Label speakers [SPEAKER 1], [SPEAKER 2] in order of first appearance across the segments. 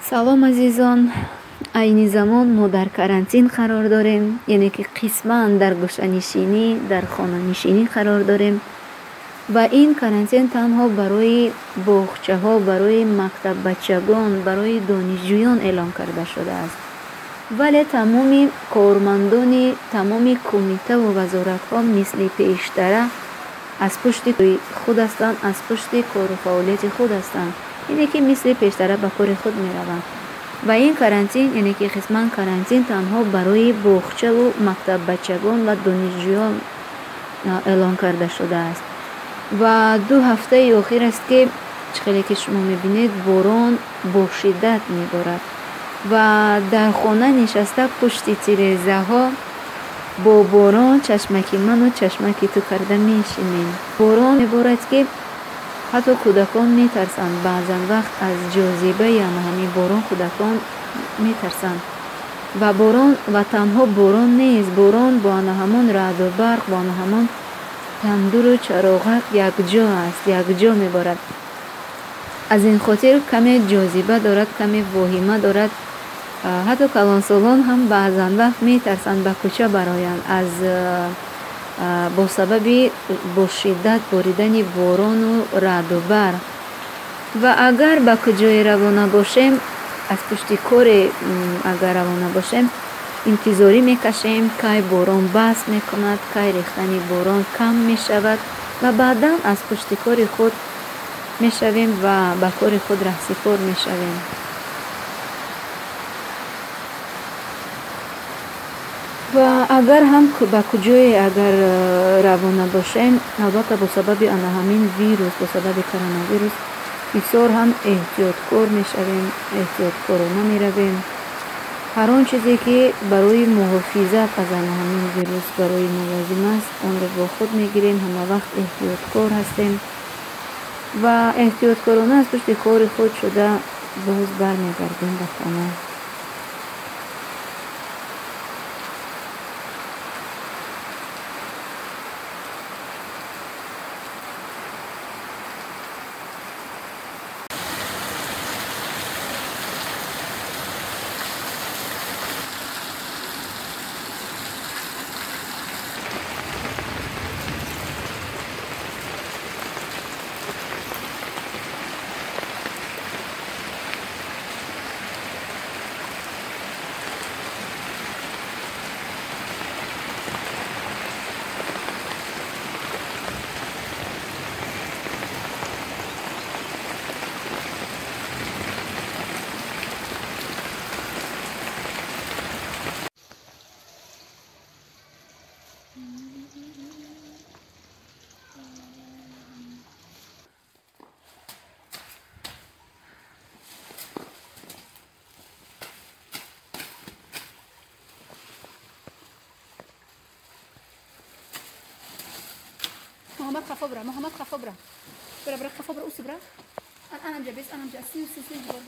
[SPEAKER 1] Салом, азизон. Айни замон мо дар карантин қарор дорем, яъне ки қисман дар гӯшанишинӣ, дар хонанишинӣ қарор дорем. Ва ин карантин танҳо барои боғчаҳо, барои мактаббачагон, барои донишҷӯён эълон карда шудааст. Вале тамоми кормандони тамоми кумитаву вазоратҳо мисли пештара аз пушти худ ҳастанд, аз пушти кору фаъолияти худ ҳастанд. Яъне ки мисли пештара ба кори худ мераванд. Ва ин карантин, яъне ки қисман карантин танҳо барои боғчаву мактаббачагон ва донишҷӯён эълон карда шудааст. Ва 2 ҳафтаи охир аст, ки чӣ хеле ки шумо мебинед, борон бо шиддат меборад ва дар хона нишаста пушти тирезаҳо бо борон чашмаки ману чашмаки ту карда мешинем. Борон меборад, ки ҳатто кӯдакон метарсанд. Баъзан вақт аз ҷозибаи ҳамин борон кӯдакон метарсанд. Ва борон, ва танҳо борон нест, борон бо ана ҳамон раъду барқ, бо ана ҳамон тандуру чароғак якҷо аст, якҷо меборад. Аз ин хотир каме ҷозиба дорад, каме воҳима дорад. Ҳатто калонсолон ҳам баъзан вақт метарсанд ба кӯча бароянд бо сабаби бо шиддат боридани борону раъду барқ. Ва агар ба куҷое равона бошем, аз пушти коре агар равона бошем, интизорӣ мекашем, кай борон бас мекунад, кай рехтани борон кам мешавад ва баъдан аз пушти кори худ мешавем ва ба кори худ раҳсипор мешавем. Ва агар ҳам ба куҷое агар равона бошем, албатта бо сабаби ана ҳамин вирус, бо сабаби коронавирус бисёр ҳам эҳтиёткор мешавем, эҳтиёткорона меравем. Ҳар он чизе ки барои муҳофизат аз ана ҳамин вирус барои мо лозим аст, онро бо худ мегирем, ҳама вақт эҳтиёткор ҳастем ва эҳтиёткорона аз пушти кори худ шуда боз бармегардем ба хона.
[SPEAKER 2] محمد خفبرة، محمد خفبرة، برا برا خفبرة، أوس برا. أنا مجبس، أنا مجبس، سي سي سي برا.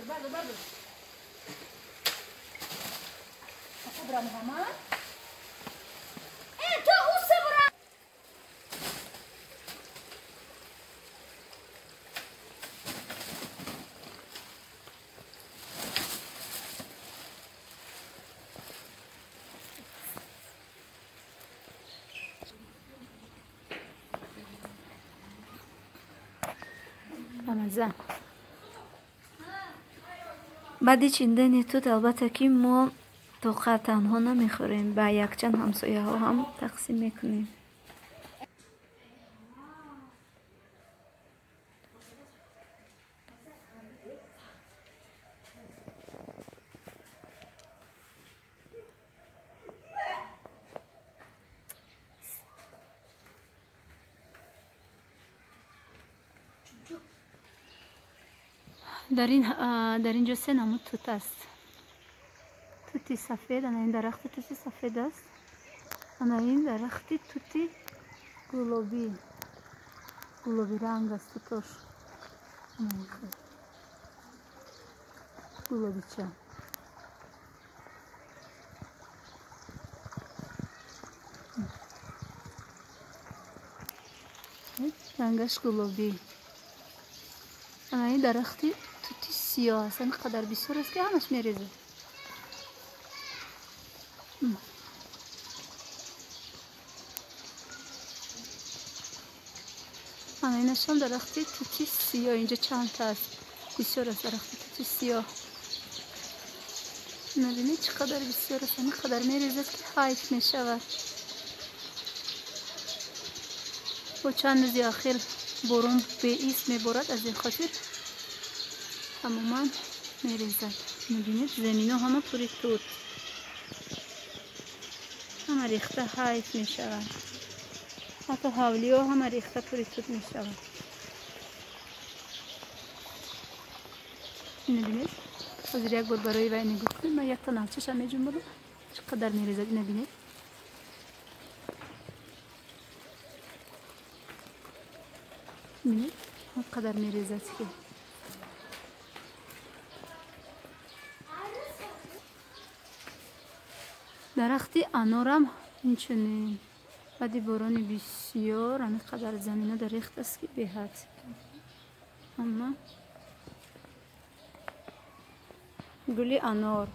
[SPEAKER 2] بردار بردار. خبرة محمد. إيه تو أصبر. Бамаза.
[SPEAKER 1] Баъди чиндани тут албатта ки мо тоқа танҳо намехӯрем, ба якчанд ҳамсояҳо ҳам тақсим мекунем.
[SPEAKER 2] Дар ин ҷо се намуд тут аст. Тути сафед, ана ин дарахти тути сафед аст. Ана ин дарахти тути гулобӣ. Гулобӣ ранг аст тутош. Гулобича. Рангаш гулобӣ. Ана ин дарахти тути сиёҳ аст. Ин қадар бисёр аст ки ҳамаш мерезад. Ана инашам дарахти тути сиёҳ. Инҷо чандта аст. Бисёр аст дарахти тути сиёҳ. Мебинед чӣ қадар бисёр аст. Ин қадар мерезад ки ҳайф мешавад. Бо чанд рӯзи ахир борон беист меборад, аз ин хотир тамоман мерезад. Мебинед замино ҳама пури тут. Ҳама рехта ҳайф мешавад. Ҳатто ҳавлиҳо ҳама рехта пури тут мешавад. Ина бинед. Ҳозир як бор барои вай нигоҳ кунед. Ман якта налчаша меҷунбонам. Чӣ қадар мерезад, ина бинед. Бинед, он қадар мерезад ки. Дарахти анорам инчунин. Баъди борони бисёр ҳамин қадар замина дар рехт аст ки беҳад. Амма гули анор.